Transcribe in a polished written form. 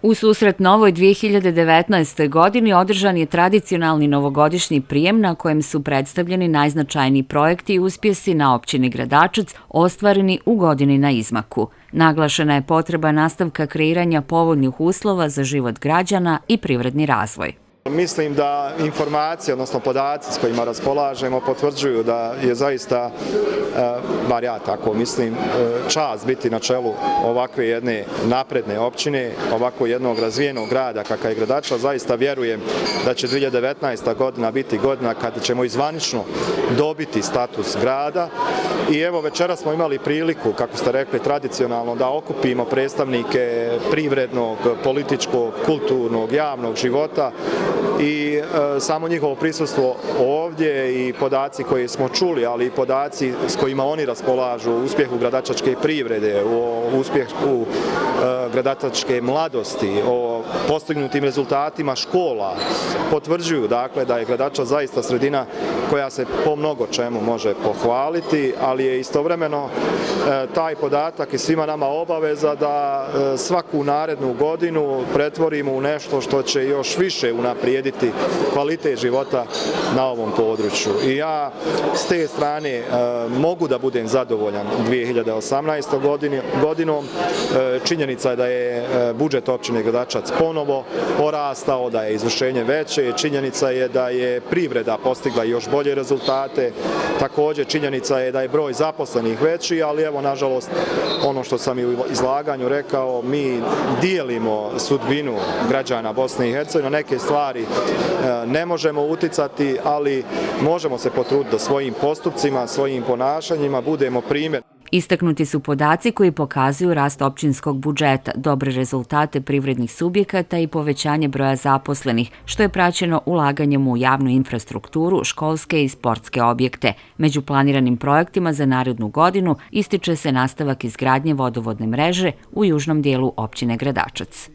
U susret novoj 2019. godini održan je tradicionalni novogodišnji prijem na kojem su predstavljeni najznačajniji projekti i uspjesi na općini Gradačac ostvareni u godini na izmaku. Naglašena je potreba nastavka kreiranja povoljnih uslova za život građana i privredni razvoj. Mislim da informacije, odnosno podaci s kojima raspolažemo potvrđuju da je zaista, bar ja tako mislim, čast biti na čelu ovakve jedne napredne općine, ovako jednog razvijenog grada kakav je Gradačac. Zaista vjerujem da će 2019. godina biti godina kada ćemo zvanično dobiti status grada. I evo večeras smo imali priliku, kako ste rekli, tradicionalno da okupimo predstavnike privrednog, političkog, kulturnog, javnog života i samo njihovo prisustvo ovdje i podaci koje smo čuli, ali i podaci s kojima oni raspolažu o uspjehu gradačačke privrede, o uspjehu gradačačke mladosti, o postignutim rezultatima škola, potvrđuju dakle da je Gradačac zaista sredina koja se po mnogo čemu može pohvaliti, ali je istovremeno taj podatak i svima nama obaveza da svaku narednu godinu pretvorimo u nešto što će još više unaprijediti kvalitet života na ovom području. I ja s te strane mogu da budem zadovoljan 2018. godinom. Činjenica je da je budžet općine Gradačac ponovo porastao, da je izvršenje veće, činjenica je da je privreda postigla još bolje rezultate, također činjenica je da je broj zaposlenih veći, ali evo nažalost ono što sam i u izlaganju rekao, mi dijelimo sudbinu građana Bosne i Hercegovine, na neke stvari ne možemo uticati, ali možemo se potruditi da svojim postupcima, svojim ponašanjima budemo primjer. Istaknuti su podaci koji pokazuju rast općinskog budžeta, dobre rezultate privrednih subjekata i povećanje broja zaposlenih, što je praćeno ulaganjem u javnu infrastrukturu, školske i sportske objekte. Među planiranim projektima za narednu godinu ističe se nastavak izgradnje vodovodne mreže u južnom dijelu općine Gradačac.